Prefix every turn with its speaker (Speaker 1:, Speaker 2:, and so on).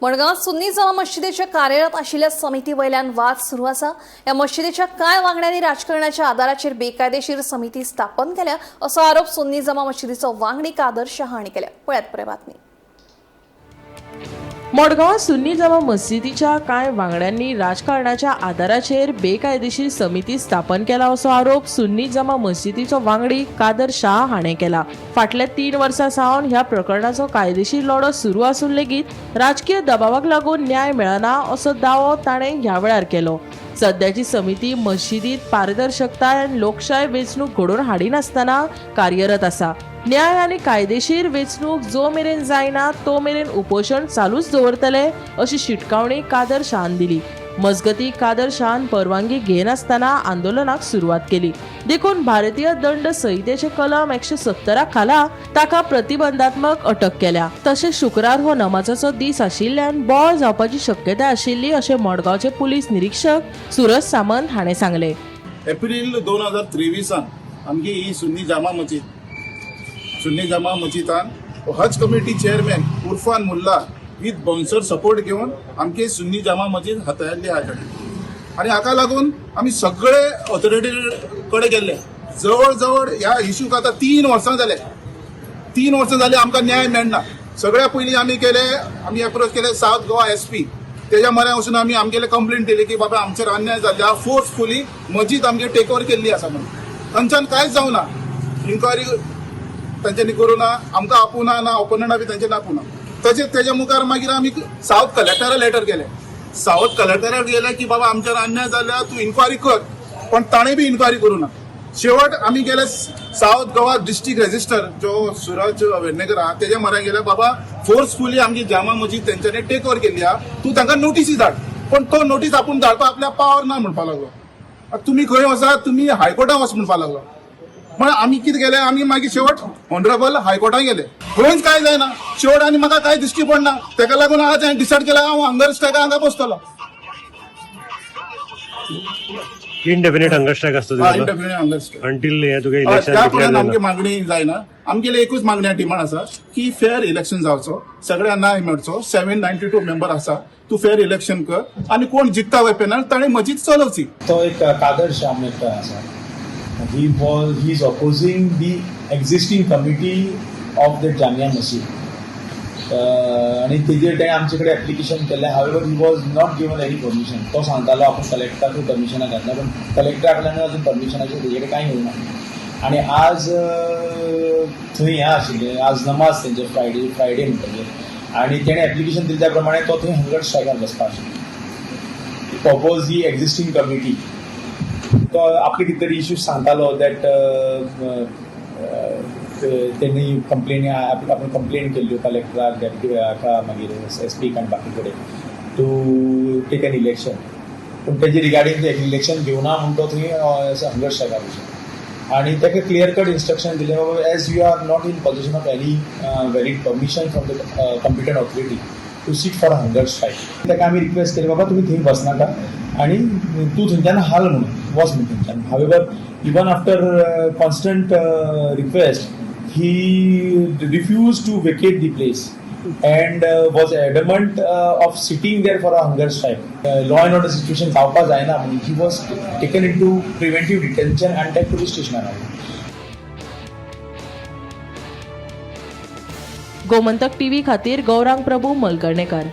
Speaker 1: मडगांव सुन्नी जमा मशिदीच्या कार्यरत आशिल्ल्या समिती वयल्यान वाद सुरू आसा. ह्या मशिदीच्या कांय वांगड्यांनी राजकारणाच्या आदाराचेर बेकायदेशीर समिती स्थापन केल्या असो आरोप सुन्नी जमा मशिदीचो वांगडी कादर शाह हांणी केल्या. पळयात पुराय बातमी.
Speaker 2: मडगांव सुन्नी जमा मस्जिदीच्या कांय वांगड्यांनी राजकारणाच्या आदाराचेर बेकायदेशीर समिती स्थापन केला असो आरोप सुन्नी जमा मस्जिदीचो वांगडी कादर शाह हाणें केला. फाटल्या 3 वर्सां सावन ह्या प्रकरणाचो कायदेशीर लढो सुरू आसून लेगीत राजकीय दबावाक लागून न्याय मेळना असो दावो ताणें ह्या वेळार केलो. सद्याची समिती मस्जिदीत पारदर्शकताय आनी लोकशाय वेंचणूक घडोवन हाडिनासतना कार्यरत आसा. न्याय आनी कायदेशीर वेंचणूक जो मेरेन जायना तो मेरेन उपोशण चालूच दवरतले अशी शिटकावणी कादर शाहन दिली. मजगती कादर शाहन परवानगी घेनासतना आंदोलनाक सुरवात केली देखून भारतीय दंड संहितेचे कलम 170 खाला ताका प्रतिबंधात्मक अटक केल्या. तशेंच शुक्रार हो नमाजाचो दीस आशिल्ल्यान बोवाळ जावपाची शक्यताय आशिल्ली अशें मडगांवचे पुलीस निरीक्षक सूरज सामंत हाणें सांगलें.
Speaker 3: एप्रील 2023 आमची ही Sunni Jama Masjid, Sunni Jama मस्जिदान Haj committee chairman Urfan Mulla with bouncer support घेवन आमची सुन्नी जामा मस्जिद हाताळिल्ली आहा. आनी हाका लागून आमी सगळे ऑथॉरिटी कडेन गेल्ले. जवळ जवळ ह्या इशूक आतां 3 वर्सां जाले. 3 वर्सां जाली आमकां न्याय मेळना. सगळ्या पयलीं आमी केले, आमी एप्रोच केले सावथ गोवा एस पी, तेज्या म्हऱ्यान वचून आमी आमगेले कंप्लेंट दिली की बाबा आमचेर अन्याय जाल्ले आहा, फोर्सफुली मस्जिद आमगे टेक ओवर केल्ली आसा म्हणून. तांच्यान कांयच जावना, इन्क्वायरी तांच्यांनी करूं ना, आमकां आपोवना ना ओपोनंटा बी तांच्यांनी आपोवना. तशेंच तेज्या मुखार मागीर आमी सावथ कलेक्टरा लेटर केले. सावथ कलेक्टराक गेले की बाबा आमचेर अन्याय जाल्या, तूं इन्क्वायरी कर, पण ताणें बी इन्क्वायरी करूं ना. शेवट आमी गेले सावथ गोवा डिस्ट्रिक्ट रजिस्टर जो सुरज वेर्णेकर आहा तेज्या म्हऱ्यान गेले, बाबा फोर्सफुली आमची जामा मस्जिद तेंच्यांनी टेक ओवर केल्ली आहा, तूं तांकां नोटीसी धाड. पण तो नोटीस आपूण धाडपाक आपल्या पावर ना म्हणपाक लागलो. आतां तुमी खंय वचात, तुमी हायकोर्टान वच म्हणपाक लागलो. म्हण आमी कितें केलें, आमी मागीर शेवट ऑनरेबल हायकोर्टान गेले. खंयच कांय जायना शेवट आनी म्हाका कांय दिश्टी पडना. तेका लागून आज हांवें डिसायड केलां हांव हंगर स्ट्रायकाक हांगा बसतलो.
Speaker 4: इनडेफिनेट हंगर स्ट्रायक असतो तुझा
Speaker 3: इनडेफिनेट हंगर स्ट्रायक
Speaker 4: अंटील हे तुगे
Speaker 3: हय,
Speaker 4: इलेक्शन
Speaker 3: त्या
Speaker 4: डिक्लेअर
Speaker 3: प्रमाणे आमची
Speaker 4: जायना.
Speaker 3: मागणी जायना. आमगेली एकूच मागणी डिमांड आसा की फेअर इलेक्शन जावचो, सगळ्यांक न्याय मेळचो. 792 मेंबर आसा, तूं फेअर इलेक्शन कर आनी कोण जिखता वय पॅनल ताणें मस्जिद चलोवची.
Speaker 5: तो एक कादर शाह म्हणून एकटो आसा. He is opposing the existing committee of the Jamia Masjid आनी तेजेर तेणें आमचे कडेन एप्लिकेशन केल्लें. However, he was not given any permission. तो सांगतालो आपूण कलेक्टरा थ्रू परमिशनां घातला, पण कलेक्टरा कडल्यान अजून परमिशनाचेर तेजे कडेन कांय येवना. आनी आज थंय हें आशिल्लें, आज नमाज तेंचे फ्रायडे म्हणटगीर आनी तेणें एप्लिकेशन दिलें त्या प्रमाणे तो थंय हंगर स्ट्रायकार बसपा आशिल्लो, oppose the existing committee. तो आपले कितें तरी इश्यूज सांगतालो that तेणी कंप्लेन, आपण कंप्लेन केल्ल्यो कलेक्टराक, डेप्युटी हाका, मागीर एस पीक आनी बाकी कडेन टू टेक एन इलेक्शन. पूण तेजे रिगार्डींग इलेक्शन घेवना म्हूण तो थंय हंगर स्ट्रायकार बसलो. आनी ताका क्लियर कट इन्स्ट्रक्शन दिलें, बाबा, as you are not in possession of any valid permission from the competent authority to sit for a hunger strike. ताका आमी रिक्वेस्ट केली, बाबा तुमी थंय बसनाका आनी तूं थंयच्यान हाल म्हणून, वच म्हणून थंयच्यान. However, even after constant request, he refused to vacate the place and was adamant of sitting there for a hunger strike. Law and order situation जावपा जायना म्हणून he was taken into preventive detention and ताका police स्टेशनार हाडलो.
Speaker 2: Gomantak TV खातीर गौरांग प्रभू मलकर्णेकर.